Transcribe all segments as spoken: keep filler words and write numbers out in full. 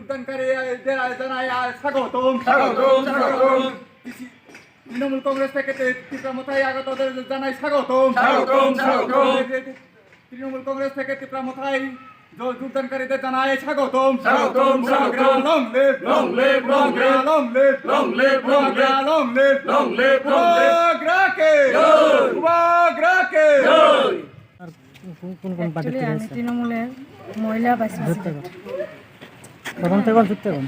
যোগদানকারীদের জানাই স্বাগতম। স্বাগতম, স্বাগতম। তৃণমূল কংগ্রেস থেকে তি-, ত্রিপুরা মথায় আগতদের জানাই স্বাগতম। স্বাগতম, স্বাগতম। তৃণমূল কংগ্রেস থেকে ত্রিপুরা মথায় য-, যোগদানকারীদের জানাই স্বাগতম। স্বাগতম, স্বাগতম। Long live, long live, long live, long live, long live, long live, long live, long live। বুবাগ্রাকে জয়। বুবাগ্রাকে জয়। আর কোন, কোন, কোন পার্টি Actually, থেকে আমি এসেছেন? তৃণমূলের মহিলা ভাইস প্রেসিডেন্ট। প্রথম থেকে যুক্ত হন।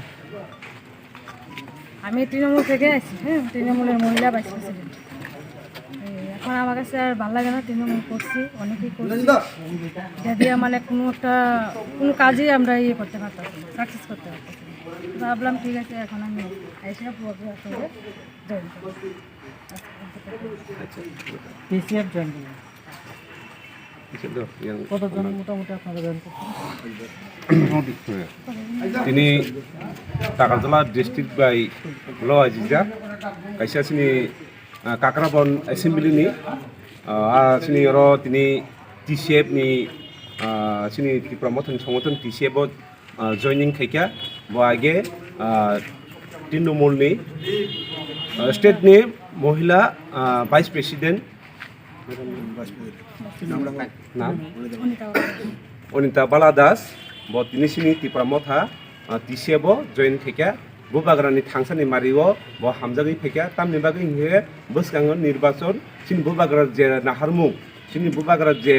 আমি তৃণমূল থেকে আছি, হ্যাঁ, তৃণমূলের মহিলা ভাইস প্রেসিডেন্ট। এই, এখন আমার কাছে আর ভালো লাগে না, তৃণমূল করছি, অনেকেই করছি। যদি মানে কোনো একটা, কোনো কাজেই আমরা ইয়ে করতে পারতাম, সাকসেস করতে পারতাম। তো ভাবলাম, ঠিক আছে, এখন আমি এসে পুরো সঙ্গে জয়েন করবো। টিসিএফ জয়েন করলেন। Yang কতজন মোটামুটি আপনারা জয়েন করছেন? Tini Takarjala district bai lo ajijak kaisa chini, ah, Kakrabon assembly ni, ah, ah, chini oro tini T C F ni, ah, chini Tipra Mothani Songothan T C F o ah, joining khaikha, bo age, ah, Trinamool ni, ah, state ni mohila, ah, vice president, nam? Onita Bala Das, bo tini sini Tipra Motha, ah, T C F o join khaikha, bubagra ni thangsa ni mari o bo hamjagwi phaikha, tamni bagwi hinkhe bwskango nirbachon, chini bubagra je naharmung, chini bubagra je,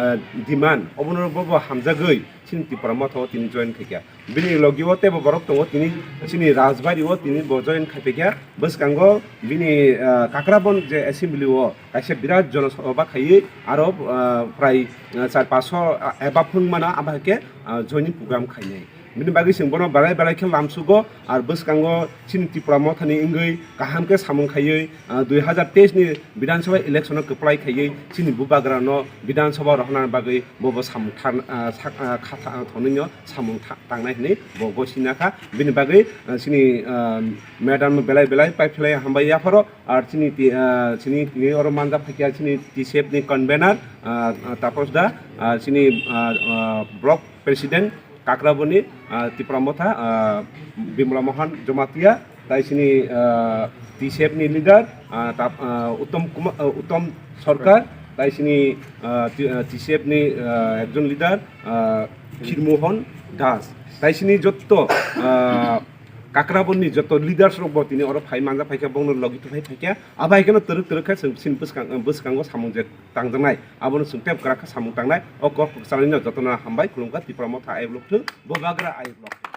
ah, demand, obono bo bo hamjagwi, chini Tipra Motha o tini join khaikha. Bini logi o teibo borok tongo, tini chini Rajbari o tini bo join khaipaikha. Bwskango bini, ah, Kakrabon je assembly o kaisa birat jonosabha khaiwi aro, ah, prai, ah, char paso, ah, eba phung mano, abo hai khe, ah, joining program khainai. Bini bagwi chwng bono belai belai khe lamsugo, ar bwskango chini Tipra Mothani wngwi kaham khe samung khaiwi, ah, dui hazar teis ni Bidhan Sabha election o kwplai khaiwi chini bubagra no Bidhan Sabha rohorna bagwi bo bo samung thar-, ah, sak-, ah, kha tha-, thonwi no samung tha-, tangnai hinwi bo gosina kha. Bini bagwi, ah, chini, ah, madam no belai belai paiphlai hambai yapharo, ar chini ti-, ah, chini tini oro manja phaikha chini T C F ni convener, ah, ah, Taposh da, ah, chini, ah, ah, block president, Kakraboni, ah, Tipra Motha, ah, Bimla Mohan Jamatia, tai chini, ah, T C F ni leader, ah, tap-, ah, Uttom Kuma-, ah, Uttom Sarkar, tai chini, ah, T-, ah, T C F ni, ah, ekjon leader, ah, Khirmohon Das, tai chini jotto, ah, Kakraboni jotto leaders rok bo tini oro phai manja phaikha, bongno logi tuphai phaikha, abo hai kheno twrwk twrwk khe chwng chini bwskang, bwskango samung je tangjaknai. Abono chwng tep kwrak khe samung tangnai. O kok kwcharwino jotono hambai khulumkha, Tipra Motha ayuk lok thung, bubagra ayuk lok thung.